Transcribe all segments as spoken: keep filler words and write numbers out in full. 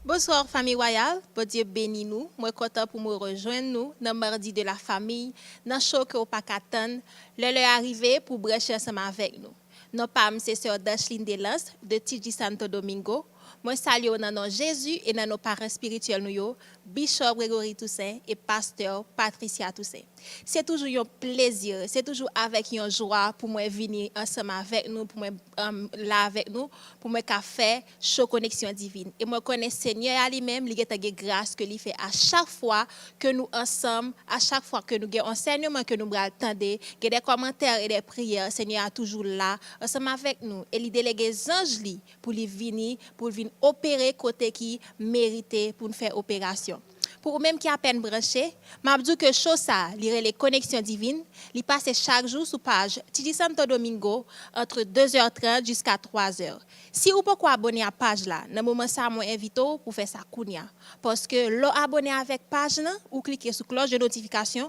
Bonsoir, fanmi wayal. Bondye beni nou. Mwen kontan pou mwen rejwenn nou nan Mardi de la Famille, nan show ke w pa ka tann. Lè lè a rive pou branche ansanm avèk nou. Non pa m se Sè Dacheline Delance de T G Santo Domingo. Mwen salye w nan non Jezi e nan non paran espirityèl nou yo, Bishop Gregory Toussaint e Pastè Patricia Toussaint. Se toujou yon plezi, se toujou avèk yon jwa pou mwen vini ansanm avèk nou, pou mwen, um, la avèk nou, pou mwen ka fè show Koneksyon Divin. E mwen konnen Senyè a li menm, li gentan gen gras ke li fè a chak fwa ke nou ansanm, a chak fwa ke nou gen ansèyman ke nou pral tande, gen de kòmantè e de priyè, Senyè a toujou la ansanm avèk nou. E li delege zanj li pou li vini, pou l vin opere kote ki merite pou n fè operasyon. Pou ou menm ki apèn branche, m ap di w ke show sa, li rele Koneksyon Divin, li pase chak jou sou paj T G Santo Domingo, antre de zè trant jiska twa zè. Si ou poko abone a paj la, nan moman sa, mwen envite w pou fè sa kounya. Paske lè w abone avèk paj lan, ou klike sou klòch de notifikasyon,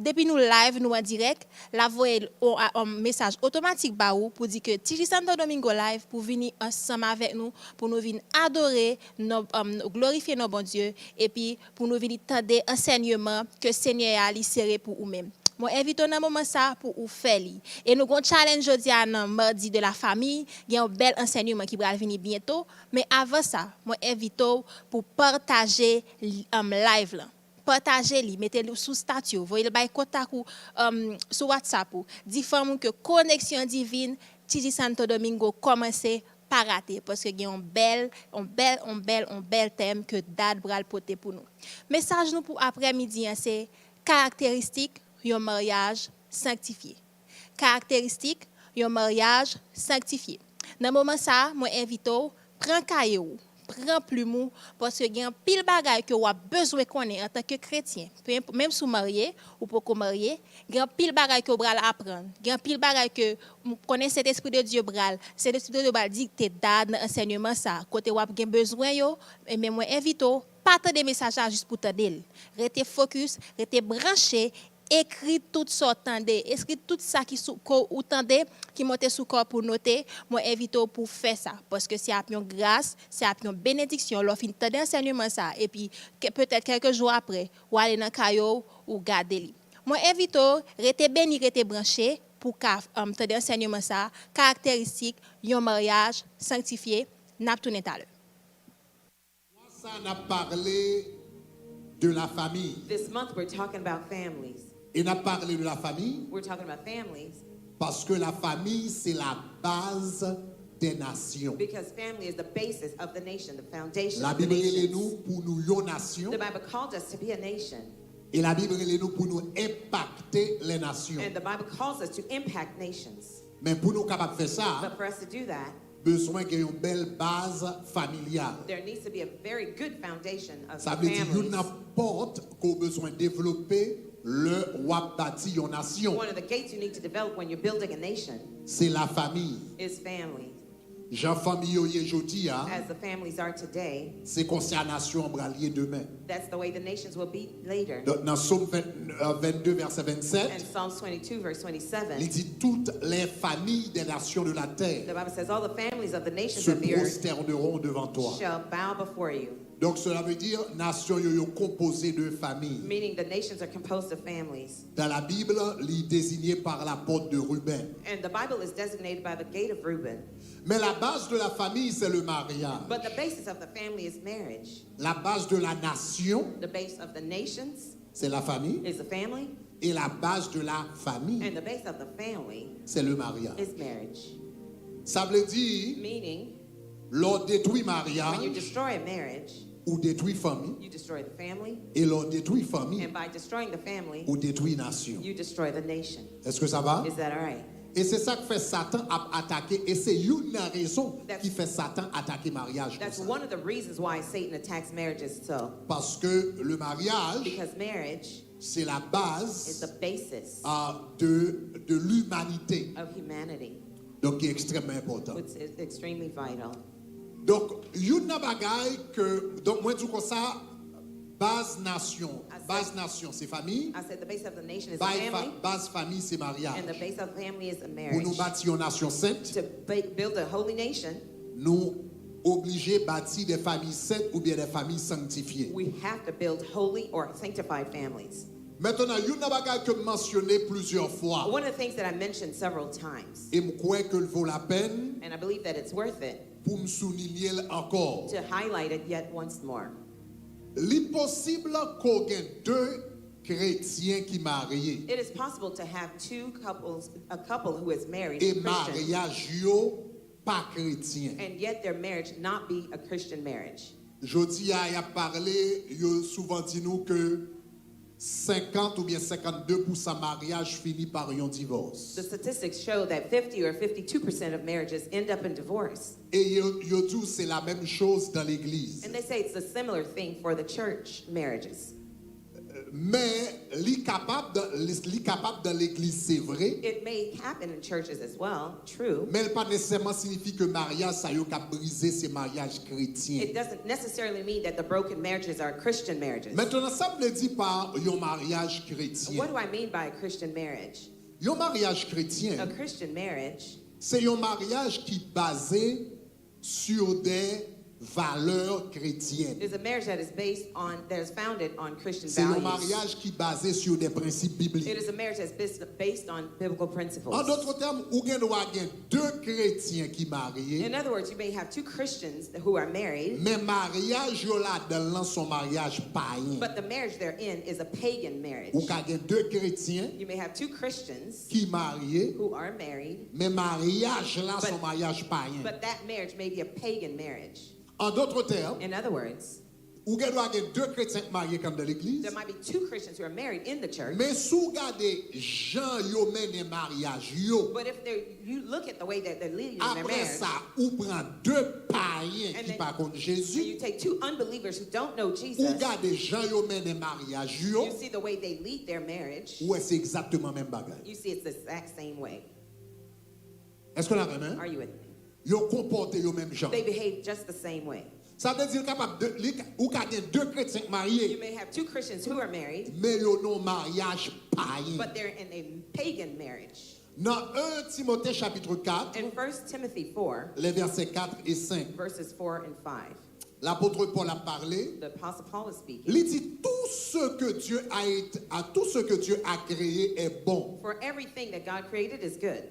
depi nou live, nou an dirèk, l ap voye yon, a, yon mesaj otomatik ba ou pou di ke T G Santo Domingo Live pou vini ansanm avèk nou, pou nou vin adore, non, um, glorifye non Bondye, epi pou nou vini tande ansèyman ke Senyè a li sere pou ou menm. Mwen envite w nan moman sa pou ou fè li. E nou gon challenge jodi a nan Mardi de la Famille, gen yon bèl ansèyman ki pral vini byento, men avan sa, mwen envite w pou pataje, um, live lan. Pataje li, mete li sou stati w, voye l bay kontak ou, um, sou WhatsApp ou. Di fanmi w ke Koneksyon Divin, T G Santo Domingo kòmanse, pa rate, paske gen yon bèl, yon bèl, yon bèl, yon bèl tèm ke Dad pral pote pou nou. Mesaj nou pou aprèmidi an se karakteristik yon maryaj sanktifye. Karakteristik yon maryaj sanktifye. Nan moman sa, mwen envite w, pran kaye w, pran plim ou, paske gen anpil bagay ke w ap bezwen konnen antanke kretyen. Pe enp-, menm si w marye, ou poko marye, gen anpil bagay ke w pral aprann. Gen anpil bagay ke m konnen Sentespri de Dye pral, Sentespri de Dye pral dikte Dad nan ansèyman sa, kote w ap gen bezwen yo, ebyen mwen envite w, pa tande mesaj la jis pou tande l. Rete fokis, rete branche, ekri tout sa w tande, ekri tout sa ki sou, ke w tande, ki monte sou kè w pou note, mwen envite w pou w fè sa, paske se ap yon gras, se ap yon benediksyon, lè w fin tande ansèyman sa, epi ke, petèt kèlke jou apre, w ale nan kaye w, ou gade li. Mwen envite w, rete beni, rete branche, pou w ka, um, tande ansèyman sa, karakteristik yon maryaj sanktifye, n ap tounen talè. Mwa sa, n ap pale de la famille. This month, we're talking about families. E n ap pale de la famille We're talking about families paske la famille, c'est la base des nations. Because family is the basis of the nation, the foundation of the Labib rele nations. Nou pou nou yon nasyon. The Bible called us to be a nation. E Labib rele nou pou nou enpakte lè nasyon. And the Bible calls us to impact nations. Men pou nou kapab fè sa, But for us to do that, bezwen gen yon bèl baz familyal. There needs to be a very good foundation of families. Sa vle di youn nan pòt ke w bezwen devlope lè w ap bati yon nasyon. One of the gates you need to develop when you're building a nation Se la famiy. Is family. Jan fanmi yo ye jodi a, As the families are today, se konsa nasyon an pral ye demen. That's the way the nations will be later. Donk, nan Sòm ven, euh, vennde, vèsè vennsèt, And Psalms twenty-two, verse twenty-seven, li di, toutes les familles des nations de la terre The Bible says, "All the families of the nations se of the earth prosterneront devant toi." Shall bow before you." Donk, cela veut dire, nasyon yo, yo konpoze de famiy. Meaning the nations are composed of families. Dans la Bible, li désigné par la porte de Ruben. And the Bible is designated by the gate of Reuben. Mais la base de la famille, c'est le mariage. But the basis of the family is marriage. La base de la nation, The base of the nations c'est la famille. Is the family. Et la base de la famille, And the base of the family c'est le mariage. Is marriage. Sa vle di, Meaning, lè w detwi maryaj, when you destroy a marriage, ou detwi fanmi, you destroy the family. E lè w detwi fanmi, And by destroying the family, ou detwi nasyon. You destroy the nation. Èske sa va? Is that all right? E se sa k fè Satan ap atake, e se youn nan rezon That's ki fè Satan atake maryaj That's konsa. One of the reasons why Satan attacks marriages so. Paske le mariage, Because marriage c'est la base, is the basis, euh, de, de l'humanité. Of humanity. Donk, ki ekstrèmman enpòtan. Which is extremely vital. Donk, youn nan bagay ke, donk, mwen di w konsa, baz nasyon, I said, baz nasyon se fanmi, I said the base of the nation is a bay fa-, family, baz fanmi se maryaj. And the base of family is a marriage. Pou nou bati yon nasyon sent, To ba-, build a holy nation, nou oblije bati de fanmi sent oubyen de fanmi sanktifye. We have to build holy or sanctified families. Mentnan, youn nan bagay ke m mansyone plizyè fwa, One of the things that I mentioned several times, e m kwè ke l vo lapèn and I believe that it's worth it pou m soulinye l ankò. To highlight it yet once more. Li posib ke w gen de kretyen ki marye It is possible to have two couples, a couple who is married, e Christian, maryaj yo pa kretyen. And yet their marriage not be a Christian marriage. Jodi a, y ap pale, yo souvan di nou ke senkant oubyen senkannde pousan maryaj fini pa yon divòs. The statistics show that fifty or fifty-two percent of marriages end up in divorce. E yo, yo di w se la menm choz dan legliz. And they say it's a similar thing for the church marriages. Men li kapab dan, li, li kapab dan legliz, se vre. It may happen in churches as well, true. Men l pa nesesèman siyifi ke maryaj sa yo k ap brize se maryaj kretyen. It doesn't necessarily mean that the broken marriages are Christian marriages. Mentnan, sa m vle di pa yon maryaj kretyen? What do I mean by a Christian marriage? Yon maryaj kretyen A Christian marriage se yon maryaj ki baze sur des valeurs chrétiennes. Is a marriage that is based on, that is founded on Christian Se yon values. Maryaj ki baze sur des principes It bibliques. Is a marriage that's based, based on biblical principles. An dòt tèm, ou gen dwa gen de kretyen ki marye, In other words, you may have two Christians who are married, men maryaj yo ladan l lan se yon maryaj payen. But the marriage they're in is a pagan marriage. Ou ka gen de kretyen You may have two Christians ki marye, who are married, men maryaj la se yon But- maryaj payen. But that marriage may be a pagan marriage. An dòt tèm, In other words, ou gen dwa gen de kretyen k marye k anndan legliz, there might be two Christians who are married in the church, men si w gade jan yo mennen maryaj yo, But if they, you look at the way that they're leading in their apre marriage, sa, ou pran de payen And ki then- pa konn and Jezi, you take two unbelievers who don't know ou Jesus, gade jan yo mennen maryaj yo, You see the way they lead their marriage, ou wè se egzakteman menm bagay. You see it's the exact same way. Èske n avè m? Are you with me? Yo konpòte yo menm jan. They behave just the same way. Sa vle di l kapab de, li, ou ka gen de kretyen k marye, You may have two Christians who are married, men yo nan maryaj payen. But they're in a pagan marriage. Nan en Timote chapitre quatre, In First Timothy four, les versets quatre et cinq, verses four and five, lapôtre Paul a parlé. The Apostle Paul is speaking. Il dit, tout ce que Dieu a été, à tout ce que Dieu a créé est bon. For everything that God created is good,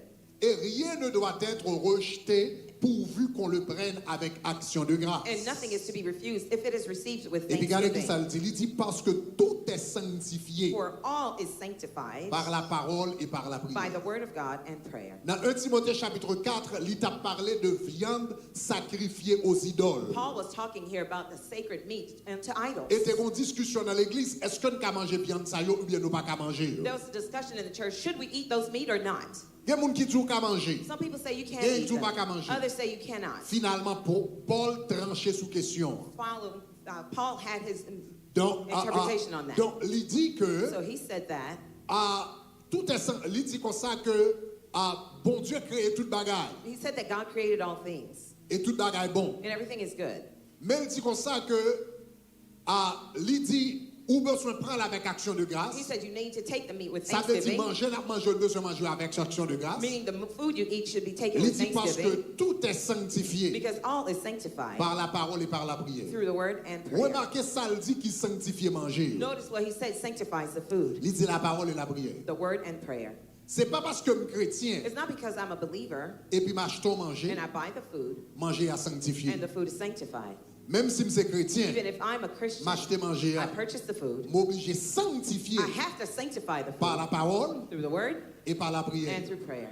Et rien ne doit être rejeté pourvu qu'on le prenne avec action de grâce. And nothing is to be refused if it is received with Epi gade ki thanksgiving. Sa l di. Li di, parce que tout est sanctifié For all is sanctified par la parole et par la by prière. The word of God and prayer. Nan en Timote chapitre quatre, li t ap pale de viande sacrifiée aux idoles. Paul was talking here about the sacred meat unto idols. E te gen yon diskisyon nan legliz, èske n ka manje vyann sa yo oubyen nou pa ka manje yo? There was a discussion in the church, should we eat those meat or not? Gen moun ki di w ka manje. Some people say you can't Gen eat di w pa ka them. Manje. Others say you cannot. Finalman, Po- Pòl tranche sou kesyon. Follow, uh, Paul had his Donk, a- a- Interpretation on that. Donk, li di ke So he said that. a, tout est san- li di konsa ke a, Bondye kreye tout bagay He said that God created all things e tout bagay bon. And everything is good. Men l di konsa ke a, li di ou bezwen pran l avèk aksyon de gras. He said you need to take the meat with Sa vle di thanksgiving, manje n ap manje yo, nou bezwen manje yo avèk aksyon de gras. Meaning the m- food you eat should be taken Li with di paske thanksgiving tout est sanctifié because all is sanctified par la parole et par la prière. Through the word and prayer. Remake sa l di ki sanktifye manje yo. Notice what he said sanctifies the food, Li di la parole et la prière. The word and prayer. Se pa paske m kretyen It's not because I'm a believer epi m achte yon manje, and I buy the food manje a sanktifye. And the food is sanctified. Menm si m se kretyen, Even if I'm a Christian, m achte manje I a, purchase the food. M oblije sanktifye I have to sanctify the par la food parole Through the word et par la and prière. Through prayer.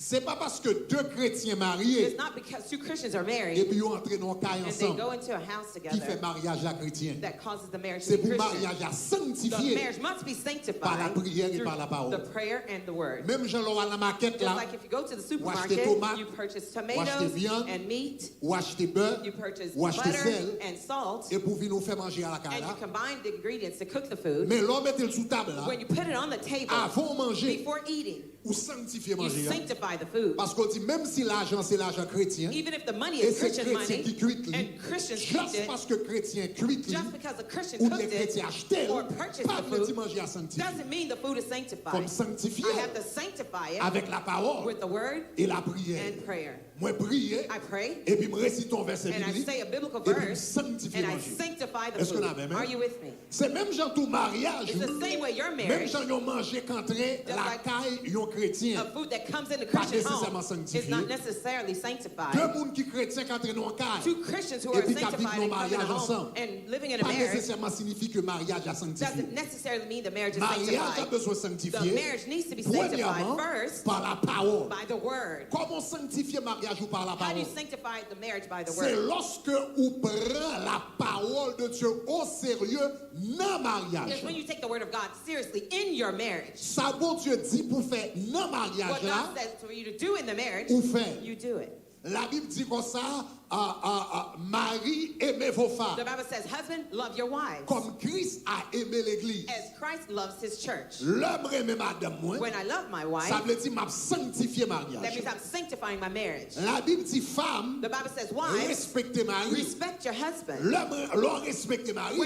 Se pa paske de kretyen marye It's not because two Christians are married epi yo antre nan yon kay and they ansanm go into a house ki fè together maryaj la kretyen. That causes the marriage Se to be pou Christian. Maryaj la The sanktifye marriage must be par la sanctified prière et through par la parole. The prayer and the word. Menm jan lè w al nan makèt Just la, like if you go to the ou achte supermarket, tomat, You purchase ou achte tomatoes vyann, and meat, ou achte bè, you purchase ou achte butter sèl, and salt, epi w vin ou fè manje a lakay and la. You combine the ingredients to cook the food. Men lè w mete l sou tab la, When you put it on the table, avan w manje, Before eating, ou sanktifye You manje a. sanctify Buy the food. Paske w di, menm si lajan se lajan kretyen, Even if the money e is se Christian kretyen money ki kwit li, and Christians just cooked it, paske kretyen kwit li, just because a Christian oubyen cooked kretyen it achte l, or purchased pa the vle di food, manje a sanktifye. Doesn't mean the food is sanctified. Fò m sanktifye I have to sanctify it avèk lapawòl with the word e lapriyè. And prayer. Mwen priye, I pray, epi m resite yon vèsè and I biblik, say a biblical epi m verse, sanktifye and I manje. Sanctify the food. Èske n avè m? Are you with me? Se menm jan tou maryaj ou, menm jan yon manje k antre lakay yon kretyen, pa nesesèman sanktifye. De moun ki kretyen k antre nan yon kay epi k ap viv nan yon maryaj ansanm, pa nesesèman siyifi ke maryaj la sanktifye. Maryaj la bezwen sanktifye, premyèman, pa lapawòl. Kòman w sanktifye maryaj ou pa lapawòl? Se lòske ou pran lapawòl de Dye o serye nan maryaj la. Is when you take the word of God seriously in your marriage. Sa Bondye di pou fè nan maryaj la, ou fè l. Labib di konsa, a, a, a, mari, aimez vos femmes. The Bible says, "Husband, love your wives." Kòm Kris a eme legliz. As Christ loves his church. Lè m renmen madanm mwen, sa vle di m ap sanktifye maryaj la. That means I'm sanctifying my marriage. Labib di, fanm, respekte mari w. Lè w respekte mari w,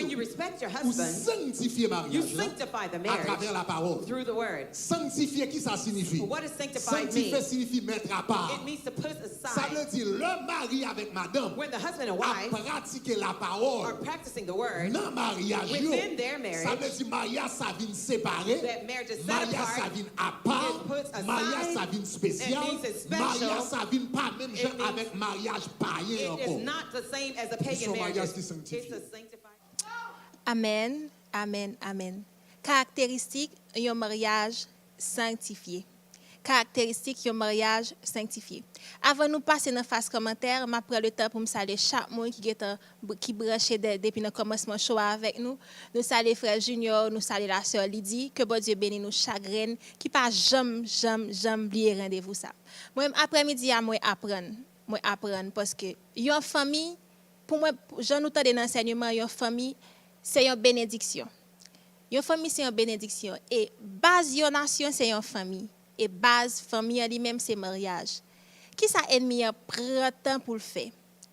ou sanktifye maryaj la atravè lapawòl. Sanktifye, ki sa siyifi? Sanktifye siyifi mèt apa. Sa vle di, lè mari avèk madanm ap pratike lapawòl nan maryaj yo, sa vle di maryaj sa vin separe, maryaj sa vin apa, maryaj sa vin espesyal, maryaj sa vin pa menm jan avèk maryaj payen ankò. Li se yon maryaj ki sanktifye. Amèn, amèn, amèn. Karakteristik yon maryaj sanktifye. Karakteristik yon maryaj sanktifye. Avan nou pase nan faz kòmantè, m ap pran letan pou m salye chak moun ki gentan, ki branche depi nan kòmansman show a avèk nou. Nou salye frè Junior, nou salye lasè Lydie, ke Bondye beni nou chak grenn, ki pa janm, janm, janm bliye randevou sa. Mwen menm aprèmidi a, mwen aprann, mwen aprann, paske yon fanmi, pou mwen, jan nou tande nan ansèyman, yon fanmi se yon benediksyon. Yon fanmi se yon benediksyon. E baz yon nasyon se yon fanmi. E baz fanmi an li menm se maryaj. Kisa ènmi an pran tan pou l fè?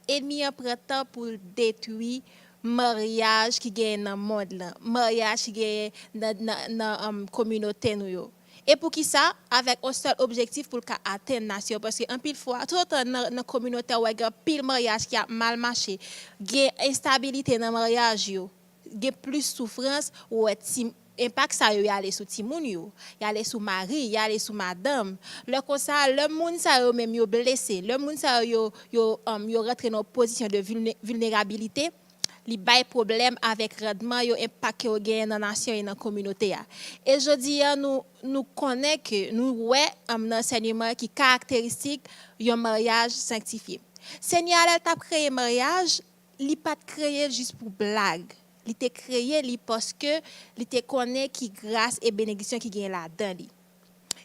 Ènmi an pran tan pou l detwi maryaj ki genyen nan mond lan, maryaj ki genyen nan, nan, nan, um, kominote nou yo. E poukisa? Avèk yon sèl objektif pou l ka atenn nasyon. Paske anpil fwa, toutotan nan, nan kominote a, w wè gen anpil maryaj ki ap mal mache, gen enstabilite nan maryaj yo, gen plis soufrans, ou wè ti, enpak sa yo, y ale sou timoun yo, y ale sou mari, y ale sou madanm. Lè konsa, lè moun sa yo menm yo blese, lè moun sa yo, yo, yo, um, yo rantre nan yon pozisyon de vilne-, vilnerabilite, li bay pwoblèm avèk randman yo, enpak ke yo genyen nan nasyon e nan kominote a. E jodi a, nou, nou konnen ke, nou wè, um, nan ansèyman ki karakteristik yon maryaj sanktifye. Senyè a, lè l t ap kreye maryaj, li pa t kreye l jis pou blag. Li te kreye li paske li te konnen ki gras e benediksyon ki gen ladan li.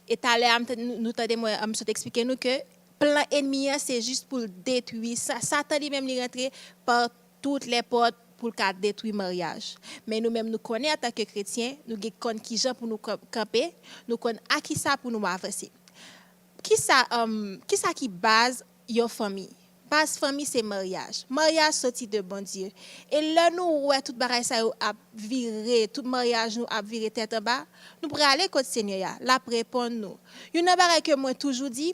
E talè a, m te, nou, nou tande mwen, m sot eksplike nou ke plan ènmi an, se jis pou l detwi. Sa, Satan li menm, li rantre pa tout lè pòt pou l ka detwi maryaj. Men nou menm, nou konnen antanke kretyen, nou gen konn kijan pou nou kan-, kanpe, nou konn a kisa pou nou avanse. Kisa, um, kisa ki baz yon fanmi? Baz fanmi se maryaj. Maryaj soti de Bondye. E lè nou wè tout bagay sa yo ap vire, tout maryaj nou ap vire tèt anba, nou prale kot Senyè a, l ap reponn nou. Youn nan bagay ke mwen toujou di,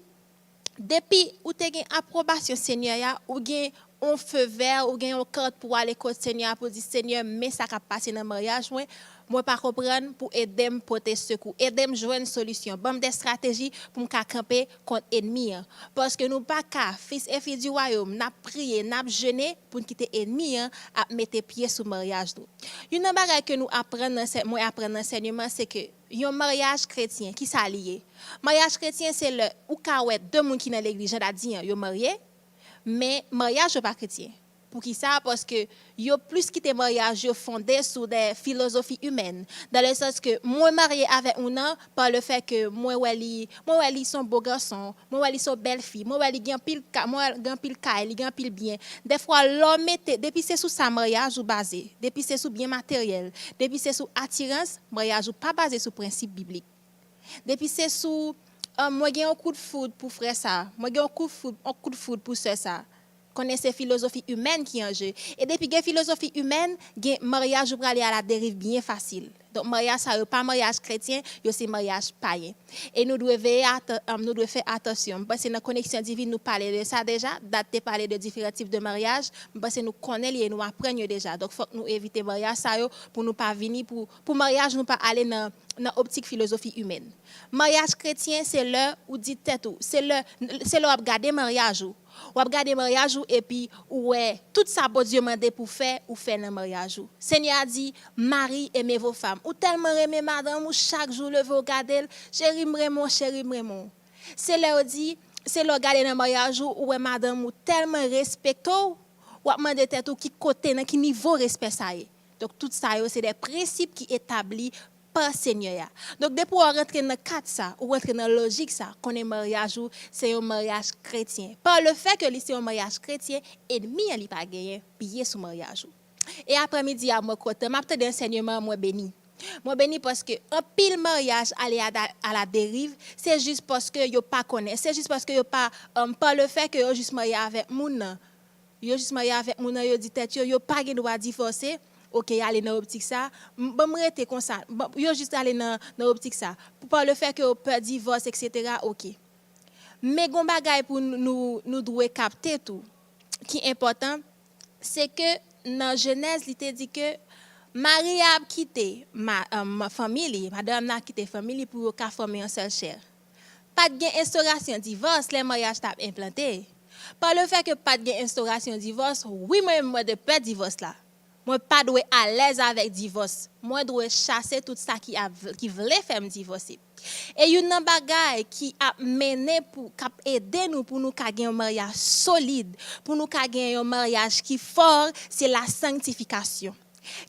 depi ou te gen apwobasyon Senyè a, ou gen yon feu vert, ou gen yon kat pou w ale kot Senyè a, pou w di, "Senyè, men sa k ap pase nan maryaj mwen, mwen pa konprann, pou ede m pote sekou, ede m jwenn solisyon, ban m de estrateji pou m ka kanpe kont ènmi an." Paske nou pa ka, fis e fi di wayòm, n ap priye, n ap jene pou n kite ènmi an ap mete pye sou maryaj nou. Youn nan bagay ke nou aprann nan ansè-, mwen aprann nan ansèyman, se ke yon maryaj kretyen, kisa li ye? Maryaj kretyen, se lè ou ka wè de moun ki nan legliz, jan n ap di an, yo marye, men maryaj yo pa kretyen. Poukisa? Paske yo plis kite maryaj yo fonde sou de filozofi imèn. Dan le sans ke mwen marye avèk moun nan pa le fè ke mwen wè li, mwen wè li se yon bo gason, mwen wè li se yon bèl fi, mwen wè li gen anpil ka-, mwen wè li gen anpil kay, li gen anpil byen. Dèfwa, lè w mete, depi se sou sa maryaj ou baze, depi se sou byen materyèl, depi se sou atirans, maryaj ou pa baze sou prensip biblik. Depi se sou, Ah, mwen gen yon kout foud pou frè sa, mwen gen yon kout foud, yon kout foud pou sè sa. Konnen se filozofi imèn ki an je. E depi gen filozofi imèn, gen maryaj ou prale a la deriv byen fasil. Donk, maryaj sa yo pa maryaj kretyen, yo se maryaj payen. E nou dwe veye, atan- um, nou dwe fè atansyon. M panse nan koneksyon divin, nou pale de sa deja. Dat te pale de diferan tip de maryaj. M panse nou konnen li e nou aprann yo deja. Donk, fòk nou evite maryaj sa yo pou nou pa vini, pou, pou maryaj nou pa ale nan, nan optik filozofi imèn. Maryaj kretyen, se lè ou di tèt ou, se lè, se lè w ap gade maryaj ou. W ap gade maryaj ou epi ou wè tout sa Bondye mande pou fè, ou fè nan maryaj ou. Senyè a di, mari, aimez vos femmes. Ou tèlman renmen madanm ou, chak jou leve w gade l, cheri m renmen w, cheri m renmen w. Se lè yo di, se lè w gade nan maryaj ou, ou wè madanm ou tèlman respekte w, w ap mande tèt ou ki kote, nan ki nivo respè sa ye. Donk, tout sa yo, se de prensip ki etabli pa Senyè a. Donk, depi w rantre nan kad sa, ou rantre nan lojik sa, konnen maryaj ou se yon maryaj kretyen. Pa le fè ke li se yon maryaj kretyen, enmi an li pa genyen pye sou maryaj ou. E aprèmidi a, mwen kontan, m ap tande ansèyman an, mwen beni. Mwen beni paske anpil maryaj ale a, a la deriv, se jis paske yo pa konnen, se jis paske yo pa, um, pa le fè ke yo jis marye avèk moun nan. Yo jis marye avèk moun nan, yo di tèt yo, yo pa gen dwa divòse. Oke, y ale nan optik sa. M- Ban m rete konsa. Ban- Yo jis ale nan, nan optik sa. Pou pa le fè ke yo pè divòs, et cetera, oke. Men gon bagay pou nou, nou, nou dwe kapte tou, ki enpòtan, se ke nan Jenèz, li te di ke mari a ap kite ma, um, fanmi li, madanm nan ap kite fanmi li pou yo ka fòme yon sèl chè. Pa t gen enstorasyon divòs lè maryaj t ap enplante. Pa le fè ke pa t gen enstorasyon divòs, wi, mwen menm mwen te pè divòs la. Mwen pa dwe alèz avèk divòs. Mwen dwe chase tout sa ki, ap, ki vle fè m divòse. E youn nan bagay ki ap mennen pou, k ap ede nou pou nou ka gen yon maryaj solid, pou nou ka gen yon maryaj ki fò, se la sanktifikasyon.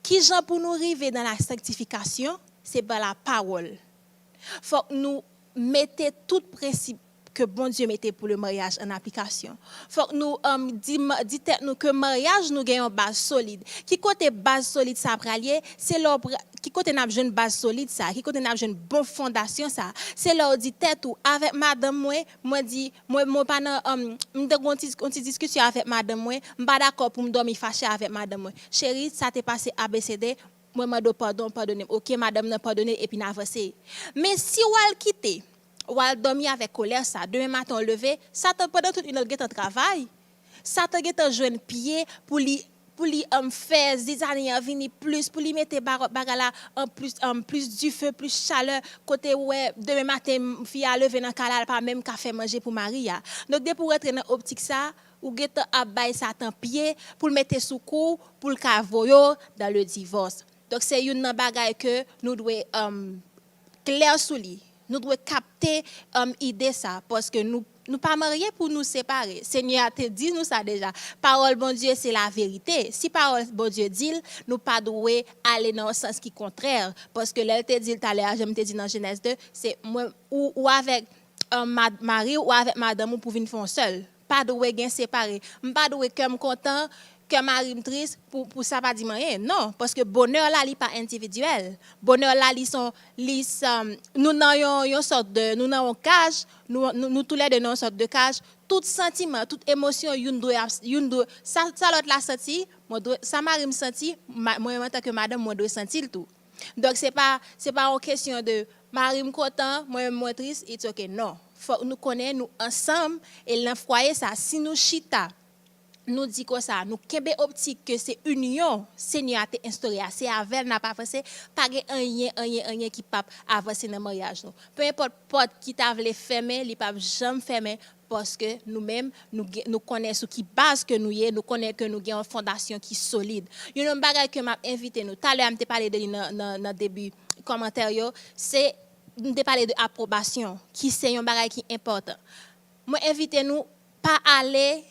Ki jan pou nou rive nan la sanktifikasyon? Se pa la pawòl. Fòk nou mete tout prensip ke Bondye mete pou le maryaj an aplikasyon. Fòk nou, um, di, ma- di tèt nou ke maryaj nou gen yon baz solid. Ki kote baz solid sa pral ye? Se lè w pra- ki kote n ap jwenn baz solid sa? Ki kote n ap jwenn bon fondasyon sa? Se lè w di tèt ou, avèk madanm mwen, mwen di, mwen, mwen pa nan, um, m te gen yon ti, yon ti diskisyon avèk madanm mwen, m pa dakò pou m dòmi fache avèk madanm mwen. Cheri, sa te pase A B C D, mwen mande w padon, w padone m. Oke, madanm nan padone, epi n avanse. Men si w al kite, w al dòmi avèk kolè sa, demen maten w leve, Satan pandan tout inè l gentan travay. Satan gentan jwenn pye pou li, pou li, um, fè zizani an vini plis, pou li mete ba- bagay la an plis, um, plis dife, plis chalè, kote w wè demen maten fi a leve nan kay la, l pa menm ka fè manje pou mari a. Donk, depi w rantre nan optik sa, ou gentan ap bay Satan pye pou l mete sou kou w, pou l ka voye w dans le divorce. Donk, se youn nan bagay ke nou dwe, um, klè sou li. Nou dwe kapte, um, ide sa, paske nou, nou pa marye pou nou separe. Senyè a te di nou sa deja. Pawòl Bondye se laverite. Si pawòl Bondye di l, nou pa dwe ale nan yon sans ki kontrè. Paske lè l te di l talè a, jan m te di nan Jenèz de, se mwen, ou, ou avèk, um, ma- mari w, ou avèk madanm ou pou vin fè yon sèl. Pa dwe gen separe. M pa dwe kè m kontan, kè mari m tris pou, pou sa pa di m anyen. Non, paske bonè la, li pa endividyèl. Bonè la, li son, li son, nou nan yon, yon sòt de, nou nan yon kaj, nou, nou, nou toulède nan yon sòt de kaj. Tout santiman, tout emosyon, youn dwe, abs- youn dwe, sa, sa lòt la santi, mwen dwe, sa mari m santi, ma- mwen menm antanke madanm, mwen dwe santi l tou. Donk, se pa, se pa yon kesyon de mari m kontan, mwen menm mwen tris, it's ok. Non. Fòk nou konnen nou ansanm, e nan fwaye sa, si nou chita, nou di konsa, nou kenbe optik ke se inyon Senyè a te enstore a, se avè l n ap avanse, pa gen anyen, anyen, anyen ki p ap avanse nan maryaj nou. Pe enpòt pòt ki ta vle fèmen, li p ap janm fèmen, paske nou menm, nou, gen- nou konnen sou ki baz ke nou ye, nou konnen ke nou gen yon fondasyon ki solid. Youn nan bagay ke m ap envite nou, talè a m te pale de li nan, nan, nan debi kòmantè yo, se, m te pale de apwobasyon, ki se yon bagay ki enpòtan. Mwen envite nou, pa ale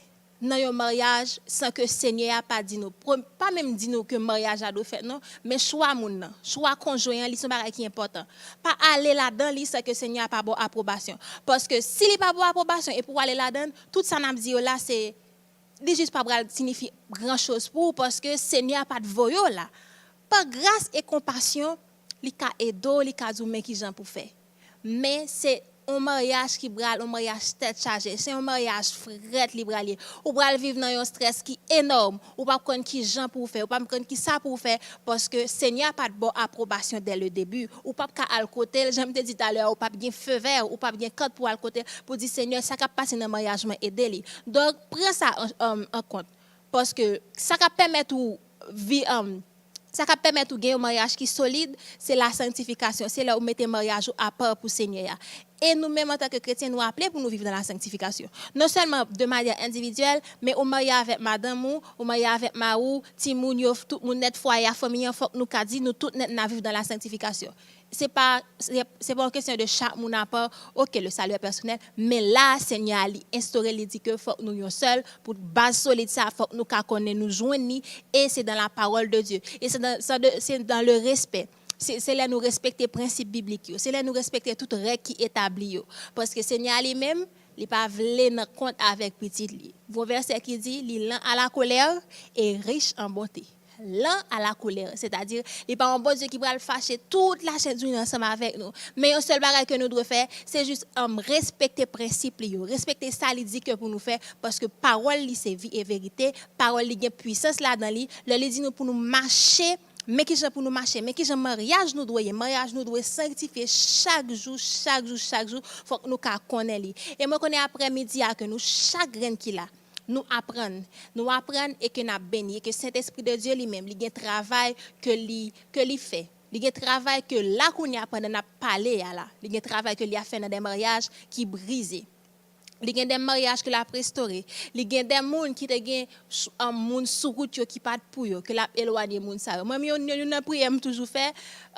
nan yon maryaj san ke Senyè a pa di nou. Pre- Pa menm di nou ke maryaj la dwe fèt, non, men chwa moun nan, chwa konjwen an, li se yon bagay ki enpòtan. Pa ale ladan li san ke Senyè a pa ba w apwobasyon. Paske si li pa ba w apwobasyon epi w ale ladan l, tout sa n ap di yo la, se, li jis pa pral siyifi gran choz pou ou, paske Senyè a pa t voye w la. Pa gras e konpasyon, li ka ede w, li ka di w men ki jan pou fè. Men se yon maryaj ki pral yon maryaj tèt chaje. Se yon maryaj frèt li pral ye. Ou pral viv nan yon strès ki enòm. Ou p ap konn ki jan pou w fè. Ou p ap konn ki sa pou w fè. Paske Senyè a pa t ba w apwobasyon dè le debi. Ou p ap ka al kote l. Jan m te di talè a, ou p ap gen fevè. Ou p ap gen kòd pou w al kote l. Pou di, Senyè, sa k ap pase nan maryaj mwen, ede li. Donk, pran sa an, an, an kont. Paske sa k ap pèmèt ou vi, um, sa k ap pèmèt ou gen yon maryaj ki solid, se la sanktifikasyon. Se lè ou mete maryaj ou apa pou Senyè a. E nou menm, antanke kretyen, nou aple pou nou viv nan la sanktifikasyon. Non sèlman de manyè endividyèl, men ou marye avèk madanm ou, ou marye avèk mari w, timoun yo, tout moun nèt fwaye a, fanmi an, fòk nou ka di, nou tout nèt n ap viv nan la sanktifikasyon. Se pa, se, se pa yon kesyon de chak moun apa, ok, le salut est personnel, men la, Senyè a, li enstore, li di ke fòk nou yon sèl, pou baz solid sa, fòk nou ka konnen nou jwenn li, e se dans la parole de Dieu. E se dans, se de, se dans le respect. Se, se lè nou respekte prensip biblik yo. Se lè nou respekte tout règ ki etabli yo. Paske Senyè a li menm, li pa vle nan kont avèk pitit li. Gon vèsè ki di, li lent à la colère et riche en bonté. Lent à la colère, sètadi, li pa yon Bondye ki pral fache tout lachèn jounen ansanm avèk nou. Men yon sèl bagay ke nou dwe fè, se jis, um, respekte prensip li yo, respekte sa li di ke pou nou fè, paske pawòl li se vi e verite, pawòl li gen pwisans ladan li. Lè li di nou pou nou mache, men kijan pou nou mache, men kijan maryaj nou dwe ye. Maryaj nou dwe sanktifye chak jou, chak jou, chak jou. Fòk nou ka konnen li. E mwen konnen aprè midi a ke nou chak grenn ki la, nou aprann. Nou aprann e ke n ap beni. E ke Sentespri de Dye li menm, li gen travay ke li, ke li fè. Li gen travay ke la kounye a pandan n ap pale a la. Li gen travay ke li ap fè nan de maryaj ki brize. Li gen de maryaj ke l ap restore. Li gen de moun ki te gen s-, um, moun sou wout yo ki pa t pou yo, ke l ap elwanye moun sa yo. Mwen menm, youn, youn nan priyè m toujou fè,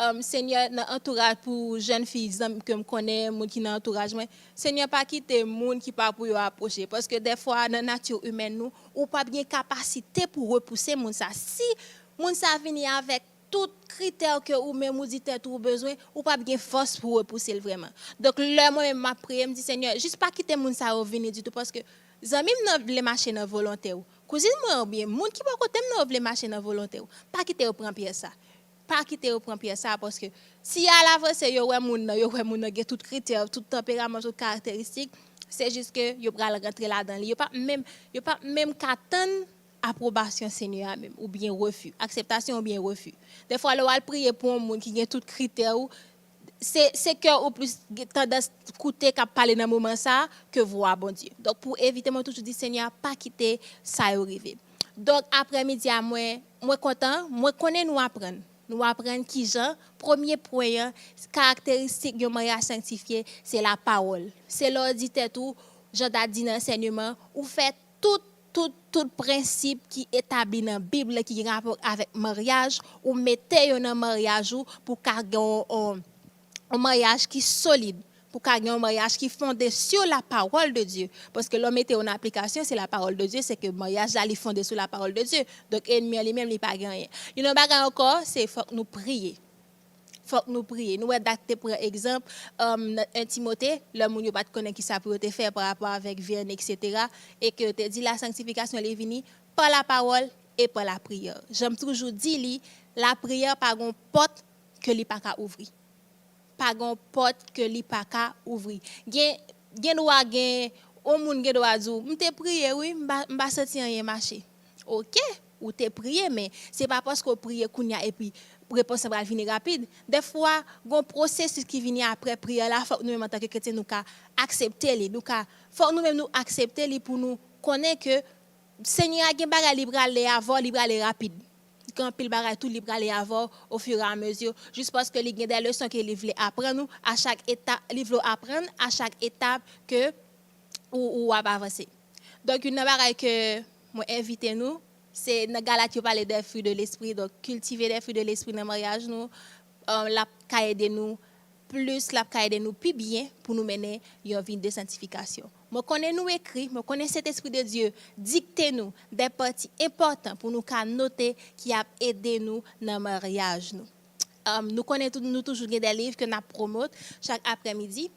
um, Senyè, nan antouraj pou jèn fi, zanmi ke m konnen, moun ki nan antouraj mwen, Senyè, pa kite moun ki pa pou yo apwoche. Paske dèfwa, nan nati imèn nou, ou p ap gen kapasite pou repouse moun sa. Si moun sa vini avèk tout kritè ke ou menm ou di tèt ou ou bezwen, ou p ap gen fòs pou repouse l vrèman. Donk, lè mwen menm m ap priye, m di, Senyè, jis pa kite moun sa yo vini ditou, paske zanmi m nan vle mache nan volonte w. Kouzin mwen oubyen moun ki bò kote m nan yo vle mache nan volonte w. Pa kite yo pran pyès sa. Pa kite yo pran pyès sa, paske si y al avanse, yo wè moun nan, yo wè moun nan gen tout kritè, tout tanperaman, tout karakteristik, se jis ke yo pral rantre ladan li. Yo p ap menm, yo p ap menm ka tann apwobasyon Senyè a menm, oubyen refi. Akseptasyon oubyen refi. Dèfwa, lè w al priye pou yon moun ki gen tout kritè ou, se, se kè ou plis gen tandans koute k ap pale nan moman sa a ke vwa Bondye. Donk, pou evite, mwen toujou di, Senyè a, pa kite sa yo rive. Donk, aprè midi a, mwen, mwen kontan, mwen konnen nou aprann. Nou aprann kijan, premye pwen an, karakteristik yon maryaj sanktifye, se lapawòl. Se lè w di tèt ou, jan dat di nan ansèyman, ou fè tout, tout, tout prensip ki etabli nan Bib la ki gen rapò avèk maryaj, ou mete yo nan maryaj ou pou ka gen yon, yon, yon maryaj ki solid, pou ka gen yon maryaj ki fonde sur la parole de Dieu. Paske lè w mete yo nan aplikasyon, se la parole de Dieu, se ke maryaj la, li fonde sou la parole de Dieu. Donk, ènmi an li menm, li pa gen anyen. Youn nan bagay ankò, se fòk nou priye. Fòk nou priye. Nou wè dat te pran egzanp, um, nan en Timote, lè moun yo pa t konnen kisa pou yo te fè pa rapò avèk vèni, etsetera, e ke yo te di la sanktifikasyon li vini pa lapawòl e pa lapriyè. Jan m toujou di li, lapriyè pa gon pòt ke li pa ka ouvri. Pa gon pòt ke li pa ka ouvri. Gen, gen dwa gen, yon moun gen dwa di w, "M te priye, wi, m pa, m pa santi anyen mache." Oke, ou te priye, men se pa paske w priye kounye a epi repons lan pral vini rapid. Dèfwa, gon pwosesis ki vini aprè priyè la, fòk nou menm antanke kretyen, nou ka aksepte li. Nou ka, fòk nou menm nou aksepte li pou nou konnen ke Senyè a gen bagay li prale avè w, li prale rapid. Gen anpil bagay tou li prale avè w au fur et à mesure, jis paske li gen de leson ke li vle aprann ou a chak etap, li vle w aprann a chak etap ke ou, ou ap avanse. Donk, youn nan bagay ke mwen envite nou, se nan Galat yo pale des fruits de l'esprit, donk kiltive des fruits de l'esprit nan maryaj nou, euh, l ap ka ede nou plis, l ap ka ede nou pi byen pou nou mennen yon vi de santifikasyon. Mwen konnen nou ekri, mwen konnen Sentespri de Dye dikte nou de pati enpòtan pou nou ka note ki ap ede nou nan maryaj nou. Um, nou konnen tou, nou toujou gen de liv ke n ap pwomot chak aprèmidi.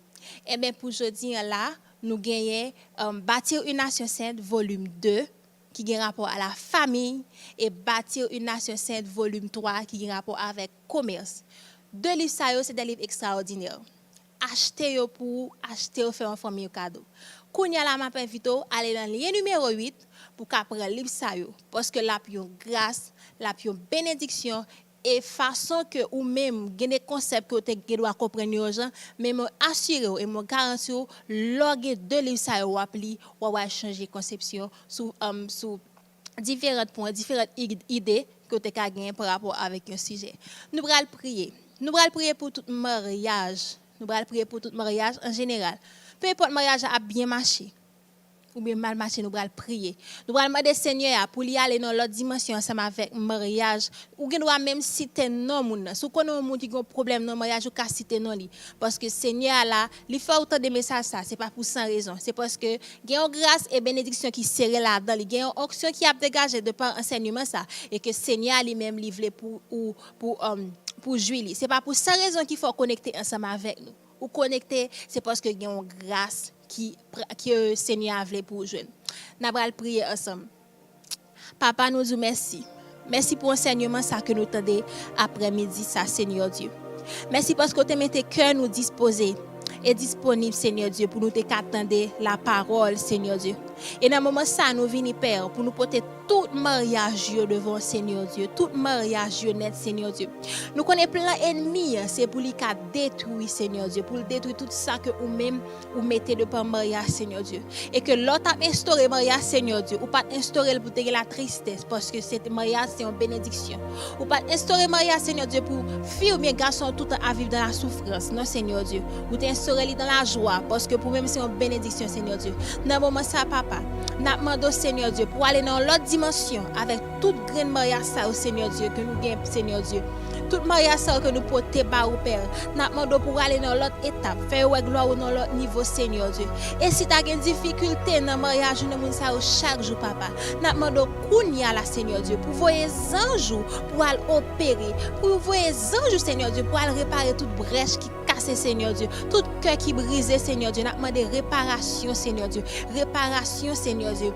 Enben, pou jodi an la, nou genyen, um, Bâtir une nation sainte, volim de, ki gen rapò a lafanmi, e Bâtir une nation sainte, volim twa, ki gen rapò avèk komès. De liv sa yo, se de liv ekstraòdinè. achte yo pou ou, achte yo, fè yon fanmi yo kado. Kounye a la, m ap envite w ale nan lyen nimewo uit pou w ka pran liv sa yo, paske l ap yon gras, l ap yon benediksyon, e fason ke ou menm gen de konsèp ke w te gen dwa konprann yo yon jan, men mwen asire w e mwen garanti w, lè w gen de liv sa yo w ap li, w ap wè chanje konsepsyon sou, um, sou diferan pwen, diferan ide ke w te ka genyen pa rapò avèk yon sijè. Nou pral priye. Nou pral priye pou tout maryaj. Nou pral priye pou tout maryaj an jeneral. Pe enpòt maryaj la ap byen mache oubyen mal mache, nou pral priye. Nou pral mande Senyè a pou li ale nan lòt dimansyon ansanm avèk maryaj. Ou gen dwa menm site non moun nan. Si w konnen yon moun ki gen yon pwoblèm nan maryaj, ou ka site non li. Paske Senyè a la, li fè w tande mesaj sa, se pa pou san rezon. Se paske gen yon gras e benediksyon ki sere ladan li. Gen yon onksyon ki ap degaje de pa ansèyman sa. E ke Senyè a li menm, li vle pou ou, pou, um, pou jwi li. Se pa pou san rezon ki fè w konekte ansanm avèk nou. Ou konekte, se paske gen yon gras ki, ki Senyè a vle pou ou jwenn. N a pral priye ansanm. Papa, nou di w mèsi. Mèsi pou ansèyman sa ke nou tande aprè midi sa, Senyè Dye. Mèsi paske w te mete kè nou dispoze e disponib, Senyè Dye, pou nou te ka tande lapawòl, Senyè Dye. E nan moman sa, nou vini, Pè, pou nou pote tout maryaj yo devan w, Senyè Dye. Tout maryaj yo nèt, Senyè Dye. Nou konnen plan ènmi an, se pou li ka detwi, Senyè Dye, pou l detwi tout sa ke ou menm ou mete devan maryaj, Senyè Dye. E ke lè w t ap enstore maryaj, Senyè Dye, ou pa t enstore l pou te gen latristès, paske se te, maryaj se yon benediksyon. Ou pa t enstore maryaj, Senyè Dye, pou fi oubyen gason toutan ap viv dan la soufrans. Non, Senyè Dye. Ou te enstore li dan lajwa, paske pou menm se yon benediksyon, Senyè Dye. Nan moman sa, Papa, n ap mande w, Senyè Dye, pou ale nan yon lòt dimansyon avèk tout grenn maryaj sa yo, Senyè Dye, ke nou gen, Senyè Dye. Tout maryaj sa yo ke nou pote ba ou, Pè, n ap mande w pou w ale nan lòt etap, fè yo wè glwa ou nan lòt nivo, Senyè Dye. E si ta gen difikilte nan maryaj ou, nan moun sa yo chak jou, Papa, n ap mande w kounye a la, Senyè Dye, pou voye zanj ou pou al opere, pou voye zanj ou, Senyè Dye, pou al repare tout brèch ki kase, Senyè Dye, tout kè ki brize, Senyè Dye. N ap mande reparasyon, Senyè Dye, reparasyon, Senyè Dye.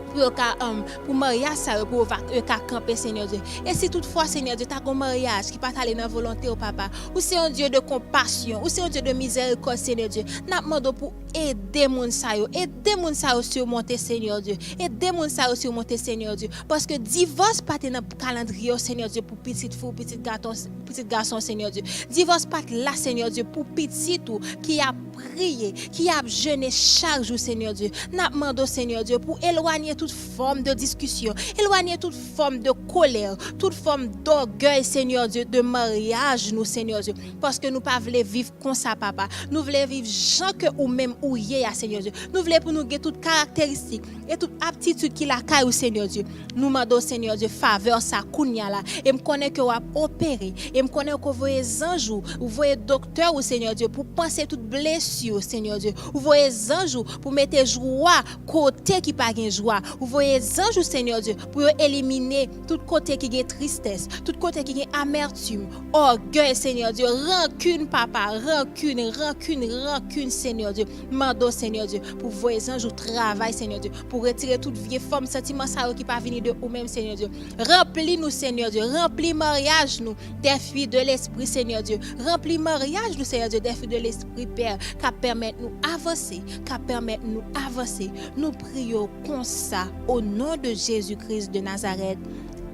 Pou yo ka, um, pou maryaj sa yo, pou yo va, yo ka kanpe, Senyè Dye. E si toutfwa, Senyè Dye, ta gon maryaj ki pa t ale nan volonte w, Papa, ou se yon Dye de konpasyon, ou se yon Dye de mizèrikòd, Senyè Dye, n ap mande w pou ede moun sa yo, ede moun sa yo simonte, Senyè Dye, ede moun sa yo simonte, Senyè Dye, paske divòs pa te nan kalandriye w, Senyè Dye, pou pitit fi w, pitit gason, pitit gason, Senyè Dye. Divòs pa t la, Senyè Dye, pou pitit ou ki ap priye, ki ap jene chak jou, Senyè Dye. N ap mande w, Senyè Dye, pou elwanye tout fòm de diskisyon, elwanye tout fòm de kolè, tout fòm dògèy, Senyè Dye, de maryaj nou, Senyè Dye. Paske nou pa vle viv konsa, Papa. Nou vle viv jan ke ou menm ou ye a, Senyè Dye. Nou vle pou nou gen tout karakteristik e tout aptitid ki lakay ou, Senyè Dye. Nou mande w, Senyè Dye, favè sa kounye a la. E m konnen ke w ap opere. E m konnen ke w voye zanj ou, ou voye doktè ou, Senyè Dye, pou panse tout blesi yo, Senyè Dye. Ou voye zanj ou pou mete jwa kote ki pa gen jwa. Ou voye zanj ou, Senyè Dye, pou yo elimine tout kote ki gen tristès, tout kote ki gen amètim, ògèy, Senyè Dye, rankin, Papa, rankin, rankin, rankin, Senyè Dye. Mande w, Senyè Dye, pou voye zanj ou travay, Senyè Dye, pou retire tout vye fòm santiman sa yo ki pa vini de ou menm, Senyè Dye. Ranpli nou, Senyè Dye. Ranpli maryaj nou des fruits de l'esprit, Senyè Dye. Ranpli maryaj nou, Senyè Dye, des fruits de l'esprit, Pè, k ap pèmèt nou avanse, k ap pèmèt nou avanse. Nou priye w konsa, au nom de Jésus-Christ de Nazareth.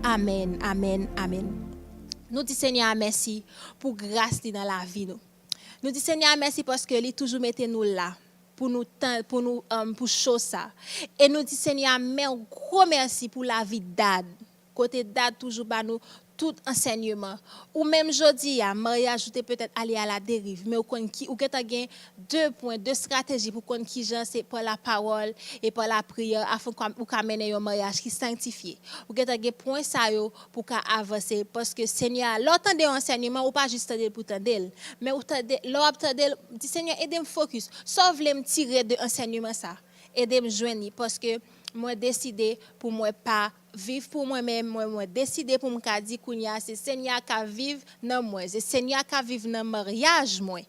Amèn, amèn, amèn. Nou di Senyè a mèsi pou gras li nan lavi nou. Nou di Senyè a mèsi paske li toujou mete nou la pou nou tan, pou nou, um, pou cho sa. E nou di Senyè a men yon gwo mèsi pou lavi Dad. Kote Dad toujou ba nou tout ansèyman. Ou menm jodi a, maryaj ou te petèt ale a la deriv, men ou konn ki, ou gentan gen de pwen, de estrateji pou konn kijan se pa lapawòl e pa lapriyè afin ou ka mennen yon maryaj ki sanktifye. Ou gentan gen pwen sa yo pou ka avanse, paske Senyè a, lè w tande yon ansèyman, ou pa jis tande l pou tande l, men ou tande, lè w ap tande l, di, Senyè, ede m fokis. Sa w vle m tire de ansèyman sa? Ede m jwenn li, paske mwen deside pou mwen pa viv pou mwen menm, mwen, mwen deside pou m ka di kounye a, se Senyè a k ap viv nan mwen, se Senyè a k ap viv nan maryaj mwen.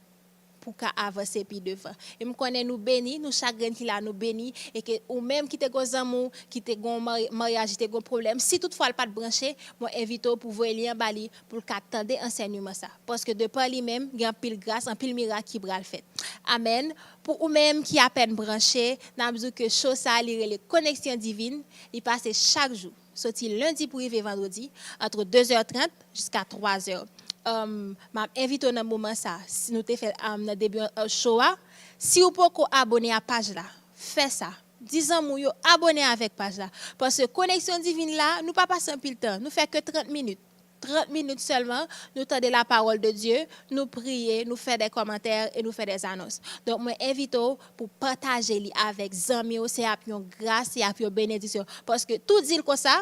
pou w ka avanse pi devan. E m konnen nou beni, nou chak grenn ki la, nou beni, e ke ou menm ki te gon zanmi w, ki te gon mari- maryaj, ki te gon pwoblèm, si toutfwa l pa t branche, mwen envite w pou voye lyen ba li, pou l ka tande ansèyman sa. Paske de pa li menm, gen anpil gras, anpil mirak ki pral fèt. Amèn. Pou ou menm ki apèn branche, n ap di w ke show sa, li rele Koneksyon Divin, li pase chak jou. Soti lendi pou rive vandredi, ant de zè trant jiska twa zè. Um, m ap envite w nan moman sa, si nou te fè um, nan debi uh, show a, si w poko abone a paj la, fè sa. Di zanmi w yo abone avèk paj la. Paske Koneksyon Divin la, nou pa pase anpil tan, nou fè ke trant minit. Trant minit sèlman, nou tande la parole de Dieu, nou priye, nou fè de kòmantè e nou fè de anons. Donk, mwen envite w pou pataje li avèk zanmi w, se ap yon gras, se ap yon benediksyon. Paske tou di l konsa,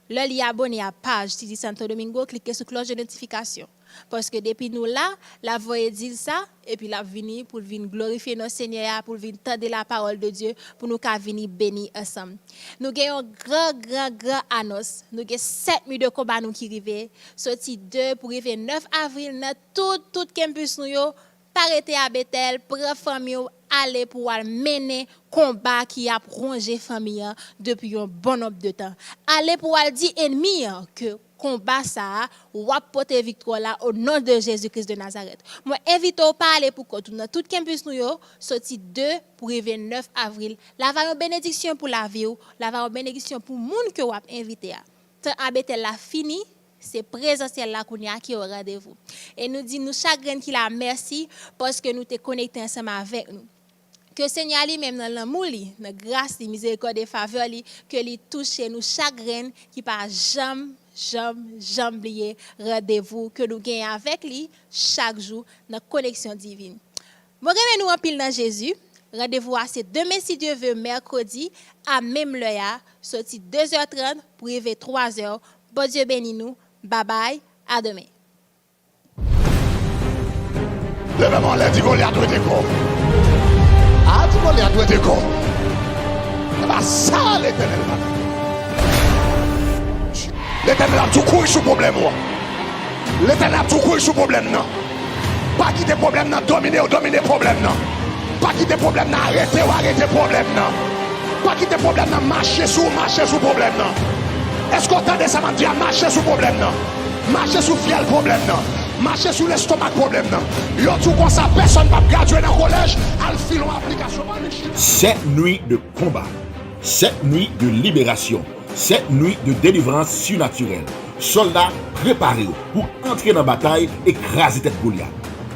lè li abone a paj T D Santo Domingo, klike sou klòch de notifikasyon. Paske depi nou la, l ap voye di l sa, epi l ap vini pou l vin glorifye non Senyè a, pou l vin tande la parole de Dieu, pou nou ka vini beni ansanm. Nou gen yon gran, gran, gran anons. Nou gen sèt nwi de konba nou ki rive, soti de pou rive nèf avril nan tout, tout campus nou yo. Pa rete a Betèl, pran fanmi w, ale pou w al mennen konba ki ap wonje fanmi an depi yon bon nonb de tan. Ale pou w al di ènmi an ke konba sa a, w ap pote viktwa la o non de Jezi Kris de Nazarèt. Mwen envite w pa ale pou kont ou nan tout campus nou yo, soti de pou rive nèf avril. L ava yon benediksyon pou lavi w, l ava yon benediksyon pou moun ke w ap envite a. Tan a Betèl la fini, se prezansyèl la kounye a ki o randevou. E nou di nou chak grenn ki la mèsi paske nou te konekte ansanm avèk nou. Ke Senyè a li menm nan lanmou li, nan gras li, mizerikòd e favè li, ke li touche nou chak grenn ki pa janm, janm, janm bliye randevou ke nou genyen avèk li chak jou nan koneksyon divin. Mwen renmen nou anpil nan Jezi. Randevou a se demen si Dye ve, mèkredi, a menm lè a, soti de zè trant pou rive twa zè. Bondye beni nou. Babay, a demen. Leve men w anlè, di Golyat wete kò w. A, di Golyat wete kò w. Se pa sa Letènèl la di. Letènèl ap di w kouri sou pwoblèm ou an. Letènèl ap di w kouri sou pwoblèm nan. Pa kite pwoblèm nan domine w, domine pwoblèm nan. Pa kite pwoblèm nan arete w, arete pwoblèm nan. Pa kite pwoblèm nan mache sou ou, mache sou pwoblèm nan. Èske w tande sa m ap di a? Mache sou pwoblèm nan. Mache sou fyèl pwoblèm nan. Mache sou lestomak pwoblèm nan. Yo di w konsa, pèsonn p ap gradye nan kolèj, al file yon aplikasyon ban li chita. Sèt nwi de konba. Sèt nwi de liberasyon. Sèt nwi de delivrans sinatirèl. Sòlda, prepare w pou antre nan batay e kraze tèt Golyat.